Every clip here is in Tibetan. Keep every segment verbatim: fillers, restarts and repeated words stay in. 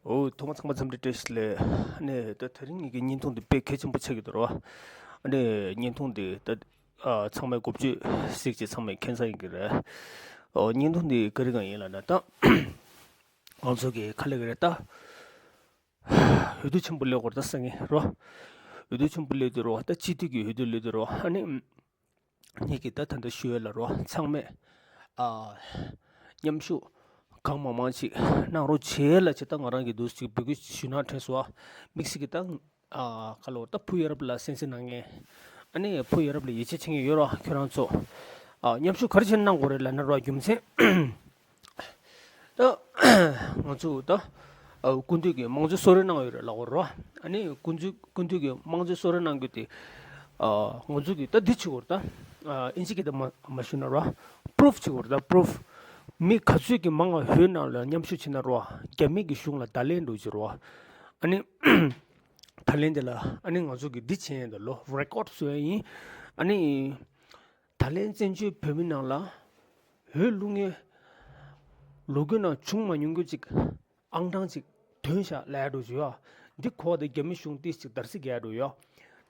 འོ། ཐོག་མ་ཚང་མ་འཚམས་འདྲི་བཀྲ་ཤིས་བདེ་ལེགས། ཨ་ནི་ད་དེ་རིང་ངེད་ཀྱི་བརྙན་ཐུང་འདི་དཔེ་གལ་ཆེན་པོ་ཆགས་ཀྱི་འདུག་རོ། ཨ་ནི་བརྙན་ཐུང་འདི་ད་ཨ་ཚང་མས་འགོ་བརྗོད་གཟིགས་བྱས་ཚང་མས་མཁྱེན་ས་ཡིན་གྱི་རེད། ཨོ། བརྙན་ཐུང་འདི་ག་རེ་གང་ཡིན་ལབ་ན། ད་ང་ཚོ་གི་ག་ལབ་ཀྱི་རེད། ད་འོས་བསྡུ་ཆེན་པོ་སླེབས་ཀྱི་རེད། ད་སང་ཉིན་རོ། འོས་བསྡུ་ཆེན་པོ་སླེབས་དུས་རོ། ད་སྤྱི་འཐུས་ཀྱི་འོས་བསྡུ་སླེབས་དུས་རོ། ཨ་ནི་ངེད་ཀྱིས་ད་ད་ལྟ་ཞུ་ཡས་ལ་རོ། ཚང་མས་ཨ་མཉམ་ཞུགས་གང་མང་མང་ཅིག་གནང་རོགས་བྱེད་ལབ་བྱས། ད་ང་རང་གིས་འདུག་ཅིག་འབོད་སྐུལ་ཞུ་ན་དྲན་སོང་། ཨ། དམིགས་བསལ་གྱིས་ད་ཨ་ག་ལབ། ད་བུ་ཡ་རབས་ལ་གསན་གཟིགས་གནང་མཁན། ཨ་ནི་བུ་ཡ་རབས་ལ་ཡིད་ཆེས་བྱེད་མཁན་ཡོད་རོ། ཁྱོད་རང་ཚོ་ཨ་མཉམ་ཞུགས་ག་རེ་བྱས་ནས་གནང་དགོས་རེད་ལབ་ན་རོ། རྒྱུ་མཚན། ད་ང་ཚོ་ད་ཨ་སྐུ་མདུན་གྱིས་དམངས་གཙོའི་གསོལ་རས་གནང་ཡོད་རེད་ལབ་ཀྱི་རོ། ཨ་ནི་སྐུ་མདུན་སྐུ་མདུན་གྱིས་དམངས་གཙོའི་གསོལ་རས་གནང་རྒྱུ་དེ། ཨ་ང་ཚོ་གིས་ད་འདི་བྱེད་དགོས་རེད། ད་ཨ་ཨིན་ཇི་སྐད་དུ་མ་མ་ཞུ་ན་རོ། པུ་རུབ་བྱེད་དགོས་རེད། ད་པུ་རུབ། མི་ག་ཚོད་ཀྱིས་མང་བ་བོད་ནང་ལ་མཉམ་ཞུགས་བྱེད་ན་རོ། རྒྱ་མི་གི་གཞུང་ལ་བརྡ་ལན་འགྲོ་གི་རོ། ཨ་ནི་བརྡ་ལན་དེ་ལ་ཨ་ནི་ང་ཚོ་གིས་འདི་བྱས་ཡིན། ད་ལོ་རེ་ཀོཌ་བཟོ་ཡ་ཡིན། ཨ་ནི། ད་ལན་བཙན་བྱོལ་བོད་མི་ནང་ལ་འོས་བླུག་མཁན་ལོ་རྒྱུས་ནང་བྱུང་མ་མྱོང་རྒྱུ་ཅིག་ཨང་གྲངས་ཅིག་ཐོན་ཤག་ལབ་འགྲོ་བཞིན་ཡོད། འདི་གོ་བ་དེ་རྒྱ་མི་གཞུང་ཏོག་ཙམ་ཅིག་འདར་སིག་རྒྱག་འགྲོ་ཡོད།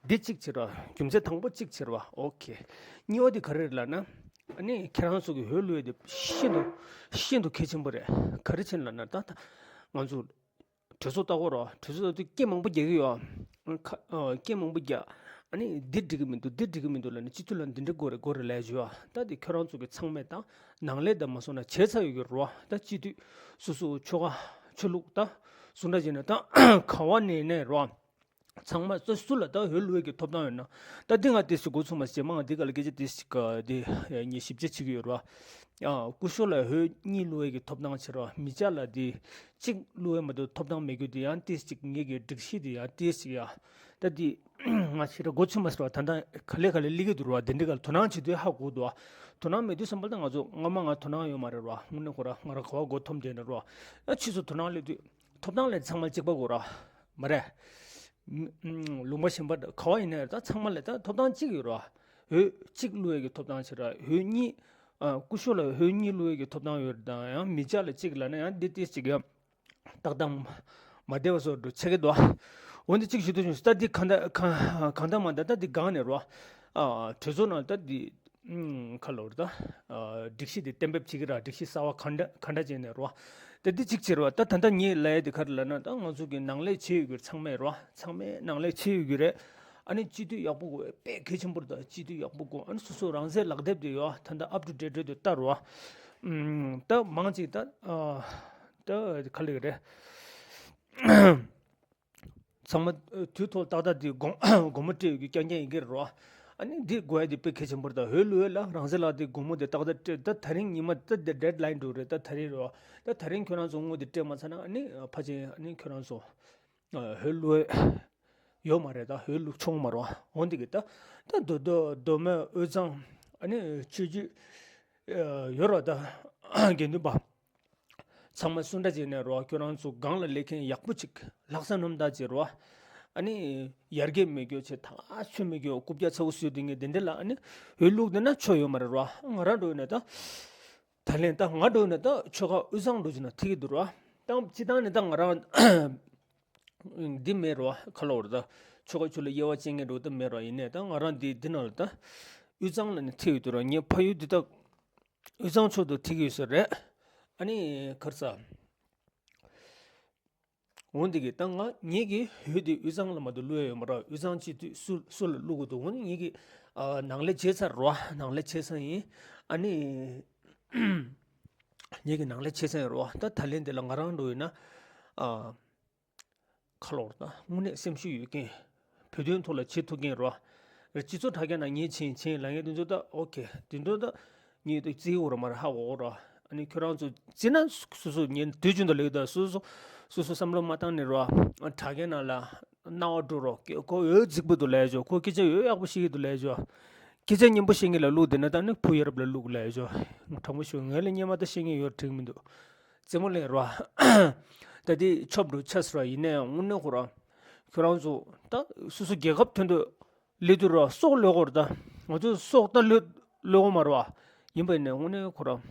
འདི་གཅིག་བྱེད་རོགས། རྒྱུ་མཚན་དང་པོ་གཅིག་བྱེད་རོགས། ཨོ་ཁེ། གཉིས་པ་དེ་ག་རེ་རེད་ལབ་ན། ཨ་ནི་ཁྱེད་རང་ཚོ་གི་འོས་བླུག་ཡས་དེ་ཤིན་ཏུ་ཤིན་ཏུ་གལ་ཆེན་པོ་རེད། ག་རེ་བྱས་ལབ་ན། ད་ད་ང་ཚོ་གྲོས་ཚོགས་ལྟ་གོ་རོགས། གྲོས་ཚོགས་ལྟ་དུས་སྐད་མང་པོ་རྒྱག་གི་ཡོད། ཁ་ཨ་སྐད་མང་པོ་རྒྱག་ཨ་ནི་འདི་འགྲིག་གི་མི་འདུག་འདི་འགྲིག་གི་མི་འདུག་ལབ་ནས། སྤྱི་འཐུས་ལ་འདི་འདྲ་དགོས་རེད་དགོས་རེད་ལབ་ཡ་ཅིག་ཡོད། ད་དེ་ཁྱོད་རང་ཚོ་གི་ཚང་མས་ད་ནང་ལས་ད་མ་སོང་ན་བྱས་ཚར་ཡོད་ཀྱི་རོ། ད་སྤྱི་འཐུས་སོ་སོ་ཆོལ་ཁ་ཆོས་ལུགས་ད་སུ་འདྲ་བྱས་ནས་ད་ག་བ་ནས་ནས་རོ། ཚང་མ་སུ་སུ་ལ་ད་འོས་བླུག་ཡས་ཀྱི་ཐོབ་ཐང་ཡོད་ན། ད་འདི་ང་ཏོག་ཙམ་འགོ་ཚུགས་མ་ཟད། མ་ང་འདི་ག་ལ་སྐད་ཆ་ཏོག་ཙམ་ག་འདི་ངས་ཞིབ་ཆ་བྱེད་ཀྱི་ཡོད་ར། ཨ་སྐུ་ཞབས་ལ་འོས་གཉིས་བླུག་ཡས་ཀྱི་ཐོབ་ཐང་བྱེད་ར། མི་སྐྱ་ལ་འདི་གཅིག་བླུག་ཡས་མ་གཏོགས་ཐོབ་ཐང་མེད་རྒྱུ་དེ་ཡང་ཏོག་ཙམ་ངེད་ཀྱི་སྒྲིག་གཞི་དེ་ཡང་ཏོག་ཙམ་ཡ། ད་འདི་ང་ཞེ་དྲག་འགོ་ཚུགས་མ་ཟེར་བ། ད་ལྟ་ག་ལེ་ག་ལེ་སླེབས་ཀྱི་འདུག་ར། འདི་འདྲ་ག་ལ་དོ་སྣང་བྱེད་དུས་ཧ་གོ་འདུག་དོ་སྣང་མེད་དུས་ཙམ་པ་ལ་ད་ང་ཚོ་སྔ་མ་ང་དོ་སྣང་ཡོད་མ་རེད་ར། དངོས་གནས་ཁོ་ར་ང་ར་ག་བ་མགོ་འཐོམས་བསྡད་ནས་ར། ཨ་ཕྱིས་སུ་དོ་སྣང་སླེབས་དུས། ཐོབ་ཐང་ལ་ཚང་མ་གཅིག་པ་དགོས་ར། མ་རེད། ལུང་པ་གཞན་པ་ག་བ་ཡིན་ན་ད་ཚང་མ་ལ་ད་ཐོབ་ཐང་གཅིག་ཡོད་ར། འོས་གཅིག་བླུག་ཡས་ཀྱི་ཐོབ་ཐང་བྱེད་ར། འོས་གཉིས། ཨ་སྐུ་ཞབས་ལ་འོས་གཉིས་བླུག་ཡས་ཀྱི་ཐོབ་ཐང་ཡོད་ར། ད་ཡང་མི་སྐྱ་ལ་གཅིག་ལབ་ན་ཡང་འདི་ཏོག་ཙམ་ཡང་ཏག་ཏག་མ་བདེ་བ་བཟོ་འགྲོ་ཆགས་ཀྱི་འདུག་འོན་ཏེ་གཅིག་ཞུ་དུས་བྱུང་། ད་འདི་གང་ལྟར་གང་གང་ལྟར་མ་ལྟར་ད་འདི་སྒང་ནས་ར། ཨ་གྲོས་ཚོགས་ནང་ད་འདི། ཨུམ། ག་ལབ་རེད་ད། ཨ་སྒྲིག་གཞི་དེ་གཏན་འབེབས་བྱེད་ཀྱི་ར། སྒྲིག་གཞི་གསར་བ་ག་འདྲ་ག་འདྲ་བྱས་ནས་ར། ད་འདི་གཅིག་བྱས་ར། ད་ད་ལྟ་ངས་ལབ་ཡ་དེ་ག་རེ་ལབ་ན། ད་ང་ཚོ་གི་ནང་ལས་བྱེད་ཡོད་ཀྱི་རེད། ཚང་མས་ར། ཚང་མས་ནང་ལས་བྱེད་ཡོད་ཀྱི་རེད། ཨ་ནི་སྤྱི་འཐུས་ཡག་པོ་དགོས་དཔེ་གལ་ཆེན་པོ་རེད། ད་སྤྱི་འཐུས་ཡག་པོ་དགོས། ཨ་ནི་སོ་སོ་རང་སའི་ལག་དེབ་དེ་ཡོད། ད་ལྟ་ཨབ་ཏུ་ཌེ་ཊི་རེད་འདུག་ལྟ་ར། ཨུམ། ད་མང་ཅིག་ད་ཨ་ད་ག་ལབ་ཀྱི་རེད། ཚང་མ་དུས་ཐོག་ཏག་ཏག་དེ་དགོང་དགོང་མོ་སྤྲད་ཡོད་ཀྱི་རྐྱང་རྐྱང་ཡིན་གྱི་རེད་རོ། ཨ་ནི་འདི་དགོས་ཡ་དེ་དཔེ་གལ་ཆེན་པོ་རེད། ད་འོས་བླུག་ཡས་ལ་རང་སའི་ལག་དེབ་དགོང་མོ་དེ་ཏག་ཏག་སྤྲད། ད་དེ་རིང་ཉི་མ་ད་དེ་ཌེཌ་ལའིན་འགྲོ་རེད། ད་དེ་རིང་རོ། ད་དེ་རིང་ཁྱོད་རང་ཚོ་དངུལ་དེ་སྤྲད་མ་ཚར་ན། ཨ་ནི་ཕལ་ཆེར་ཨ་ནི་ཁྱོད་རང་ཚོ་འོས་བླུག་ཡས་ཡོད་མ་རེད། ད་འོས་བླུག་ཆོག་མ་རེད། འོན་ཏེ་གི་ད་ད་མདོ་མདོ་མདོ་སྨད་དབུས་གཙང་ཨ་ནི་ཆོས་བརྒྱུད་ཡོད་རོ། ད་དགེ་འདུན་པ། ཚང་མ་སུ་འདྲ་བྱས་ནས་རོ། ཁྱོད་རང་ཚོ་སྒང་ལ་སླེབས་མཁན་ཡག་པོ་ཅིག་ལྷག་བསམ་རྣམ་དག་བྱེད་རོ། ཨ་ནི་ཡར་རྒྱས་མེད་རྒྱུ་བྱས། ཐག་ཆོད་མེད་རྒྱུ། རྐུབ་བཀྱག་ཚ་བོ་བཟོས་བསྡད་མཁན་དེ་འདྲ་ལ་ཨ་ནི་འོས་བླུགས་བསྡད་ན་ཆོ་ཡོད་མ་རེད་རོ། ང་རང་འགྲོ་ཡིན་ན་ད་ད་ལན་ད་ང་འགྲོ་ཡིན་ན་ད་ཆོལ་ཁ་དབུས་གཙང་འགྲོ་བྱས་ན་འགྲིག་གི་འདུག་རོ། ད་སྤྱིར་བཏང་ནས་ད་ང་རང་འདི་མེད་རོ། ག་ལབ་རེད། ད་ཆོལ་ཁ་ཆོས་ལུགས་དབྱེ་བ་ཕྱེ་མཁན་འགྲོ་ད་མེད་རོ། ཡིན་ནའི་ད་ང་རང་འདི་འདི་ནང་ལ་ད་དབུས་གཙང་ལ་ནི་འགྲིག་གི་འདུག་རོ། ངའི་ཕ་ཡུལ་འདི་ད་དབུས་གཙང་ཕྱོགས་སུ་འགྲིག་གི་ཡོད་ས་རེད། ཨ་ནི་ག་རེ་ཟ། འོན་ཏེ་གི་ད་ང་ངེད་ཀྱི་འོས་དེ་དབུས་གཙང་ལ་མ་གཏོགས་བླུག་ཡ་ཡོད་མ་རེད། དབུས་གཙང་སྤྱི་འཐུས་སུ་སུ་ལ་བླུག་དགོས་འདུག་འོན་ཏེ་ངེད་ཀྱི་ཨ་ནང་ལས་བྱས་ཚར་རོ། ནང་ལས་བྱས་ཚར་ཡིན། ཨ་ནི་ངེད་ཀྱི་ནང་ལས་བྱས་ཚར་ཡིན་རོ། ད་ད་ལན་འདི་ལ་ང་རང་འགྲོ་ཡིན་ན། ཨ་ག་ལབ་རེད། ད་དངོས་གནས་སེམས་ཤུགས་ཡོད་མཁན། བོད་དོན་ཐོག་ལ་བྱེད་ཐུབ་མཁན་རོ། རེད། སྤྱི་ཚོགས་དྲ་རྒྱ་ནང་ངས་བྱས་བྱས་ལབ་མཁན་དེ་ཚོ་ད་ཨོ་ཁེ། དེ་ཚོ་ད་ངས་ད་བརྩི་གི་ཡོད་ར་མ་རེད་ཧ་གོ་གི་ར། ཨ་ནི་ཁྱོད་རང་ཚོ་བརྩིས་ན་སོ་སོ་ངས་དུས་རྒྱུན་དུ་ལབ་ཀྱི་འདུག་སོ་སོ་སོ་སོ་བསམ་བློ་མ་བཏང་ནས་རོ། དྲ་རྒྱ་ནང་ལ་སྣང་བ་འགྲོ་རོ། ཁོ་འོས་རྫིག་པོ་འདུག་ལབ་ཡ་ཅོ། ཁོ་སྐད་ཆ་འོས་ཡག་པོ་བཤད་ཀྱི་འདུག་ལབ་ཡ་ཅོ། སྐད་ཆ་སྙན་པོ་བཤད་མཁན་ལ་བླུགས་བསྡད་ན་ད་ནི་བུ་ཡ་རབས་ལ་བླུགས་ལབ་ཡ་ཅོ། དྲང་པོ་ཞུ། ངས་ལ་སྙན་མ་ད་བཤད་མཁན་ཡོད་འགྲིག་མི་འདུག་རྩེད་མོ་ལེན་རོ། ད་དེ་ཆོབ་འགྲོ་ཆ་ཟེར་བ་ཡིན་ནའི་དངོས་གནས་ཁོ་རང་ཁྱོད་རང་ཚོ་ད་སོ་སོ་རྒྱལ་ཁབ་དོན་དུ་སླེབས་དུས་རོ། སྲོག་བློས་དགོས་རེད། ད་ང་ཚོ་སྲོག་ད་བློས་བློས་དགོས་མ་རེད་བ། ཡིན་པ་ཡིན་ནའི་དངོས་གནས་ཁོ་རང་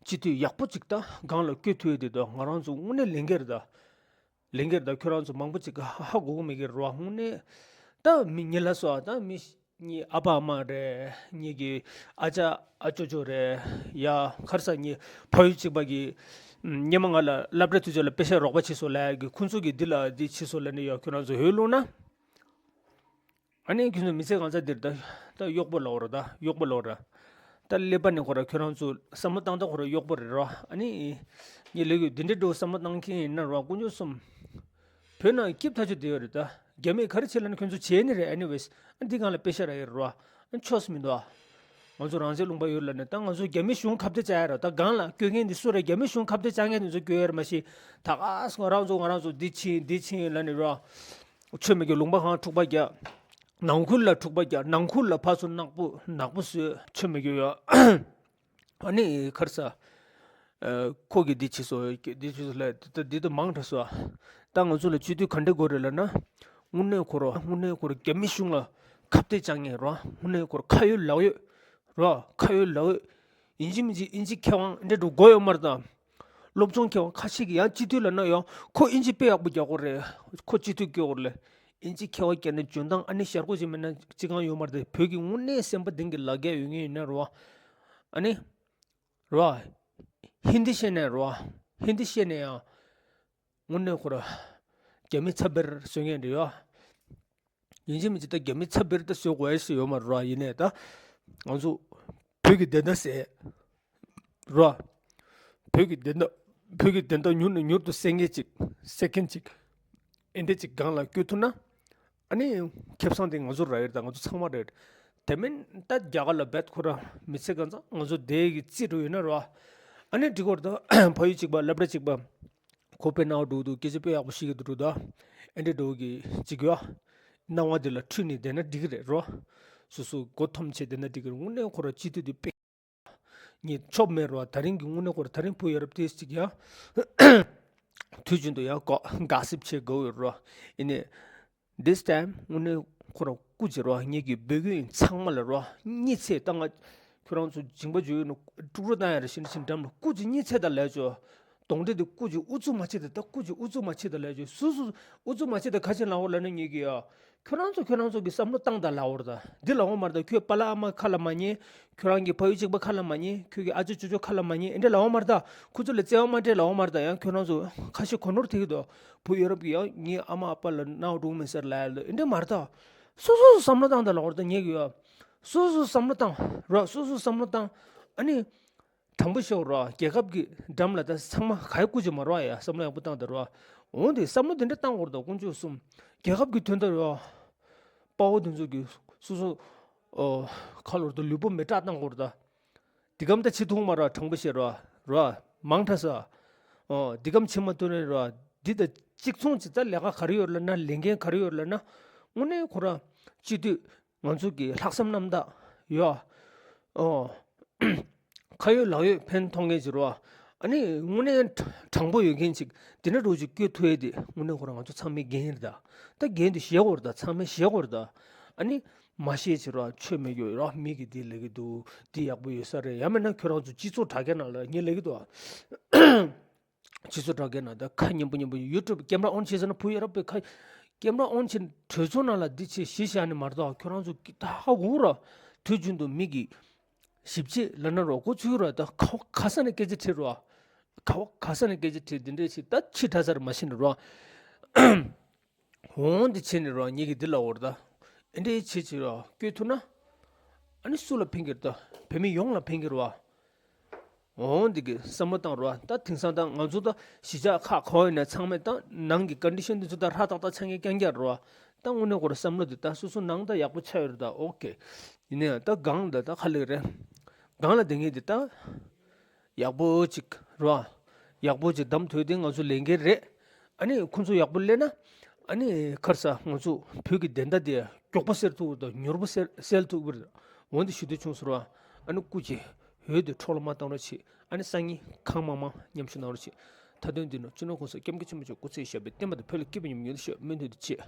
སྤྱི་འཐུས་ཡག་པོ་ཅིག་ད་སྒང་ལ་བསྐོས་ཐུབ་ཡས་དེ་ད་ང་རང་ཚོ་དངོས་གནས་ལས་འགན་རེད་ད། ལས་འགན་རེད་ད། ཁྱོད་རང་ཚོ་མང་པོ་ཅིག་ཧ་ཧ་གོ་གི་མེད་ཀྱི་རེད་བ། དངོས་གནས་ད་མི་ཉེ་ལ་སོ་ད་མི་ངའི་ཨ་ཕ་ཨ་མ་རེད། ངེད་ཀྱི་ཨ་ཅག་ཨ་ཅོ་ཅོ་རེད་ཡ། ག་རེ་ཟེར། ངའི་ཕ་ཡུལ་གཅིག་པ་གི་སྔོན་མ་ང་ལ་སློབ་གྲྭ་དུས་ཚོད་ལ་པེ་ཤ་རོགས་པ་བྱས་སོང་ལབ་ཡ་གི་ཁོང་ཚོ་གི་འདི་ལ་འདི་བྱས་སོང་ལབ་ནས་ཡ་ཁྱོད་རང་ཚོ་ཧོལ་ལུང་ན། ཨ་ནི་ཁྱོད་ཚོ་མི་ཚེ་གང་ཚ་འདིར་ད་ད་གཡོག་པོ་ལབ་ར་ད་གཡོག་པོ་ལབ་ར། ད་ཀླད་པ་ནས་ཁོ་ར་ཁྱོད་རང་ཚོ་བསམ་བློ་བཏང་སྟངས་ཁོ་ར་གཡོག་པོ་རེད་ར། ཨ་ནི་ངས་ལས་ཡོད་འདི་འདྲའི་འགྲོ་བསམ་བློ་བཏང་མཁན་ཡིན་ན་ར་དཀོན་མཆོག་གསུམ། བོད་ནང་སྐྱིད་ཐག་ཆོད་བསྡད་ཡོད་རེད་ད། རྒྱ་མིས་ག་རེ་བྱེད་ལབ་ན་ཁྱོད་ཚོ་བྱེད་ནི་རེད། ཨེ་ནི་ཝེས། ཨ་འདི་སྒང་ལ་པེ་ཤ་རག་ཡོད་རེད་ར། ཨ་ཆོས་མི་འདུག་ཨ། ང་ཚོ་རང་བཙན་ལུང་པ་ཡོད་ལབ་ནས་ད་ང་ཚོ་རྒྱ་མི་གཞུང་ཁ་གཏད་བཅག་ཡ་ར། ད་སྒང་ལ་སྐྱོད་མཁན་འདི་སུ་རེད། རྒྱ་མི་གཞུང་ཁ་གཏད་བཅག་མཁན་འདི་ཚོ་སྐྱོད་ཡ་ར་མ་གཞི། ད་ག་ས་ང་རང་ཚོ་ང་རང་ཚོ་འདི་ཕྱིན་འདི་ཕྱིན་ལབ་ནས་ར། ཆོས་མེད་ཀྱི་ལུང་པ་གང་འཁྲུག་པ་རྒྱག་ནང་ཁུལ་ལ་འཁྲུག་པ་རྒྱག་ནང་ཁུལ་ལ་ཕར་ཚུར་ནག་པོ་ནག་པོ་བཟོས་ཆོས་མེད་ཀྱི་ཡོད། ཨ་ནི་ག་རེ་ཟེར། ཨ་ཁོ་གིས་འདི་བྱས་སོང་འདི་བྱས་སོང་ལབ་འདི་ད་འདི་ད་མང་དྲགས་སོང་། ད་ང་ཚོ་ལ་སྤྱི་འཐུས་ག་འདྲ་དགོས་རེད་ལབ་ན། དངོས་གནས་ཁོ་ར་དངོས་གནས་ཁོ་ར་རྒྱ་མི་གཞུང་ལ་ཁ་གཏད་བཅག་མཁན་ར། དངོས་གནས་ཁོ་ར་ཁ་ཡོད་ལག་ཡོད་ར། ཁ་ཡོད་ལག་ཡོད། ཡིན་གཅིག་མིན་གཅིག་ཨིན་ཇི་མཁས་དབང་འདྲ་འགྲོ་དགོས་ཡོད་མ་རེད་ད། སློབ་སྦྱོང་མཁས་དབང་ཁ་ཤས་ཀྱིས་ཡང་སྤྱི་འཐུས་ལབ་ན་ཡང་ཁོ་ཨིན་ཇི་དཔེ་ཡག་པོ་རྒྱག་གི་རེད། ཁོ་སྤྱི་འཐུས་སྐྱོ་གི་རེད། ཨིན་ཇི་མཁས་དབང་སྐྱོན་ནས་འཇོན་ཐང་ཨ་ནི་ཤར་ཁོག་ཅིག་མིན་ན་ཅི་གང་ཡོད་མ་རེད་དེ། བོད་ཀྱི་དངོས་གནས་སེམས་པ་ལྡན་གྱི་ལག་རྒྱ་ཡོད་མཁན་ཡིན་ན་རེད་བ། ཨ་ནི། རེད་བ། ཧིན་དི་བཤད་ནས་རེད་བ། ཧིན་དི་བཤད་ནས་ཡང་། དངོས་གནས་ཁོ་ར། རྒྱ་མི་ཚ་བེར་བཟོ་མཁན་རེད་བ། ཡིན་གཅིག་མིན་གཅིག་ད་རྒྱ་མི་ཚ་བེར་ད་བཟོ་དགོས་ཡ་ཞིག་ཡོད་མ་རེད་བ། ཡིན་ནའི་ད། ང་ཚོ། བོད་ཀྱི་བདེན་མཐའ་གསལ། རོ། བོད་ཀྱི་བདེན་མཐའ། བོད་ཀྱི་བདེན་མཐའ་མྱུར་ནས་མྱུར་དུ་གསལ་མཁན་ཅིག་གསལ་མཁན་ཅིག་ཨེ་འདྲ་ཅིག་སྒང་ལ་སྐྱོད་ཐུབ་ན། ཨ་ནི། ཁེ་བཟང་དེ་ང་ཚོ་ར་ཡོད་ད། ང་ཚོ་ཚང་མ་རེད། དེ་མིན་ད་རྒྱ་གར་ལ་བེད་ཁོ་ར་མི་ཚེ་གང་ཚང་ང་ཚོ་བསྡད་ཀྱི་རྩིས་འགྲོ་ཡོད་ན་རོ། ཨ་ནི་འགྲིག་གོ་ར་ད། ཕ་ཡུལ་གཅིག་པ་སློབ་གྲྭ་གཅིག་པ། ཁོ་དཔེ་སྣང་བ་འགྲོ་འདུག་སྐད་ཆ་དཔེ་ཡག་པོ་ཤེས་ཀྱི་འདུག་རོ་ད། ཨེ་འདྲ་འགྲོ་གི་གཅིག་ཡོད། སྣང་བ་འདི་ལ་འཁྲུལ་ནས་བསྡད་ན་འགྲིག་གི་རེད་རོ། སོ་སོ་མགོ་འཐོམ་བྱས་བསྡད་ན་འགྲིག་གི་རེད། དངོས་གནས་ཁོ་ར་སྤྱི་འཐུས་འདི་དཔེ། ངས་ཆོབ་མེད་རོ། ད་རིང་གི་དངོས་གནས་ཁོ་ར་ད་རིང་བུ་ཡ་རབས་ཏེས་ཅིག་ཡ། དུས་རྒྱུན་དུ་ཡ་ཀོ་ག་སིབ་བྱེད་དགོས་ཡོད་རོ། ཡིན་ནའི། This time དངོས་གནས་ཁོ་ར་སྐུ་མཁྱེན་རོ། ངེད་ཀྱི་བོད་སྐད་ཡིན་ཚང་མ་ལ་རོ། གཉིད་སད་ད་ང་ཁྱོད་རང་ཚོ་སྦྱིན་པ་བརྗོད་ཡོད་ནོ། དཀྲུག་རོ་བཏང་ཡ་རེ་ཤི་ན་ཤི་འགྲམ་ལ་སྐུ་མཁྱེན་གཉིད་སད་ད་ལས་ཅོ། གདོང་འདྲེ་དེ་སྐུ་མཁྱེན་ཨུ་ཚུགས་མ་བྱེད་ད། ད་སྐུ་མཁྱེན་ཨུ་ཚུགས་མ་བྱེད་ད་ལས་ཅོ། སུ་སུ་ཨུ་ཚུགས་མ་བྱེད་ད་ག་ཅན་ལ་འོ་ལ་ན་ངེད་ཀྱི་ཡ། ཁྱོད་རང་ཚོ་ཁྱོད་རང་ཚོ་གི་བསམ་བློ་བཏང་ད་ལ་འོར་ད། འདི་ལ་འོ་མར་ད། ཁྱོད་པ་ལ་ཨ་མ་ཁ་ལ་མ་ཉན། ཁྱོད་རང་གི་ཕ་ཡུལ་གཅིག་པ་ཁ་ལ་མ་ཉན། ཁྱོད་ཀྱི་ཨ་ཅོ་ཅོ་ཅོ་ཁ་ལ་མ་ཉན། ཨེ་འདྲ་ལ་འོ་མར་ད། ཁོ་ཚོ་ལ་བརྩེ་བ་མ་སྤྲད་ལ་འོ་མར་ད། ཡང་ཁྱོད་རང་ཚོ་ཁ་ཤས་གོ་ནོར་ཐེབས་ཀྱི་འདུག་བུ་ཡ་རབས་ཀྱི་ཡང་ངའི་ཨ་མ་ཨ་ཕ་ལ་ནག་འགྲོ་མི་ཟེར་ལ་ཡ་ལ་ཨེ་འདྲ་མར་ད། སོ་སོ་སོ་བསམ་བློ་བཏང་ད་ལ་འོར་ད་ངེད་ཀྱི་ཡ། སོ་སོ་བསམ་བློ་བཏང་ར། སོ་སོ་བསམ་བློ་བཏང་། ཨ་ནི། དྲང་པོ་ཤོད་རོགས། རྒྱལ་ཁབ་ཀྱི་འགྲམ་ལ་ད་ཚང་མ་ག་ཡེ་སྐུ་མཁྱེན་མ་རོགས་ཡ། བསམ་བློ་ཡག་པོ་བཏང་དང་རོགས། འོན་ཏེ་བསམ་བློ་དེ་འདྲ་བཏང་དགོས་རེད་ད། དཀོན་མཆོག་གསུམ། རྒྱལ་ཁབ་ཀྱི་དོན་དུ་རོགས། དཔའ་བོ་དེ་ཚོ་གི་སོ་སོ། ཨོ། ཁ་ལོར་དུ་ལུས་པོ་མེ་སྲེག་བཏང་དགོས་རེད་ད། འདི་གམ་ད་བྱེད་ཐུབ་མ་རོགས། དྲང་པོ་བཤད་རོགས་རོགས། མང་དྲགས་སོ། ཨོ། འདི་གམ་བྱེད་མ་ཐུབ་ནས་རོགས། འདི་ད་གཅིག་མཚུངས་ཅིག་ད་ལས་ཀ་ག་རེ་ཡོད་ལབ་ན། ལས་འགན་ག་རེ་ཡོད་ལབ་ན། དངོས་གནས་ཁོ་ར་སྤྱི་འཐུས། ང་ཚོ་གི་ལྷག་བསམ་རྣམ་དག་ཡོད། ཨོ། ཁ་ཡོད་ལག་ཡོད་ཕན་ཐོགས་མཁན་ཅིག་རོ། ཨ་ནི་དངོས་གནས་དྲང་པོ་ཡོད་མཁན་ཅིག་དེ་འདྲ་འདྲ་བོ་ཅིག་བསྐོས་ཐུབ་ཡས་དེ་དངོས་གནས་ཁོ་རང་ང་ཚོ་ཚང་མའི་འགན་རེད་ད། ད་འགན་དེ་བཞེས་དགོས་རེད་ད། ཚང་མས་བཞེས་དགོས་རེད་ད། ཨ་ནི་མ་བཞེས་ཅིག་རོ། ཆོས་མེད་ཡོད་རོ། མི་གིས་འདི་ལབ་ཀྱི་འདུག་འདི་ཡག་པོ་ཡོད་ས་རེད། ཡང་མིན་ན་ཁྱོད་རང་ཚོ་སྤྱི་ཚོགས་དྲ་རྒྱ་ནང་ལ་ངས་ལབ་ཀྱི་འདུག་ཨ། སྤྱི་ཚོགས་དྲ་རྒྱ་ནང་ད་ཁ་སྙན་པོ་སྙན་པོ། ཡུ་ཊུབ་ཀེམ་ར་ཨོན་བྱས་ཟེར་ན། བུ་ཡ་རབས་པའི་ཁ་ཀེམ་ར་ཨོན་བྱས་གྲོས་ཚོགས་ནང་ལ་འདི་བྱས་གཞི་བཞག་ནས་མ་རེད་ད། ཁྱོད་རང་ཚོ་ད་ཧ་གོ་ར། དུས་རྒྱུན་དུ་མི་གིས་ཞིབ་དཔྱད་ལབ་ན་རོགས། འགོ་ཚུགས་ར། ད་ཁ་ཁ་ས་ནས་སྐད་ཆ་དྲིས་ར། ཁ་ཁ་ས་ནས་སྐད་ཆ་དྲིས། འདི་འདྲས་བྱས་ད་ཕྱི་དྲག་ས་ར་མ་ཤེས་ནས་ར། འོང་འདི་བྱས་ནས་ར་ངེད་ཀྱིས་འདི་ལབ་དགོས་རེད་ད། ཨེ་འདྲས་བྱས་བྱས་ར་བསྐོས་ཐུབ་ན། ཨ་ནི་སུ་ལ་ཕན་གྱི་རེད་ད། བོད་མི་ཡོངས་ལ་ཕན་གྱི་རེད་བ། འོང་འདི་གི་བསམ་བློ་བཏང་རོགས། ད་དེང་སང་ད་ང་ཚོ་ད་གཞིས་ཆགས་ཁག་གང་ཡིན་ན་ཚང་མས་ད་ནང་གི་ཀོན་ཌི་ཤན་འདི་ཚོ་ད་ཧྲ་ཏག་ཏག་ཆགས་མཁན་རྐྱང་རྐྱང་རེད་བ། ད་དངོས་གནས་ཁོ་ར་བསམ་བློ་འདི་ད་སོ་སོ་ནང་ད་ཡག་པོ་ཆགས་ཡོད་རེད་ད། ཨོ་ཀེ། ཡིན་ནའང་ད་སྒང་ད་ད་ག་ལེ་རེད། སྒང་ལ་བསྡད་མཁན་འདི་ད་ཡག་པོ་ཅིག་རེད་བ། ཡག་པོ་ཅིག་གདམ་ཐུབ་དེ་ང་ཚོ་ལས་འགན་རེད། ཨ་ནི་ཁོང་ཚོ་ཡག་པོ་སླེབས་ན། ཨ་ནི་ག་རེ་ཟེར། ང་ཚོ་བོད་ཀྱི་བདེན་མཐའ་དེ་མགྱོགས་པོ་སེལ་ཐུབ་ཀྱི་རེད་ད། མྱུར་པོ་སེལ་སེལ་ཐུབ་ཀྱི་རེད། འོན་ཏེ་ཞུ་འདོད་བྱུང་སོང་ར། ཨ་ནི་སྐུ་མཁྱེན། འོས་དེ་འཕྲོ་བརླག་མ་བཏང་རོགས་བྱེད། ཨ་ནི་སང་ཉིན་གང་མང་མང་མཉམ་ཞུགས་གནང་རོགས་བྱེད། མཐའ་དོན་འདི་ནི་སྤྱི་ནོར་༸གོང་ས་༸སྐྱབས་མགོན་ཆེན་པོ་མཆོག་སྐུ་ཚེ་ཞབས་པད་བརྟན་པ་དང་། བོད་ལ་སྐྱིད་པ་ཉམས་མྱོང་དུ་ཤོག་སྨོན་འདུན་དུ་བྱེད།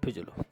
བོད་རྒྱལ་ལོ།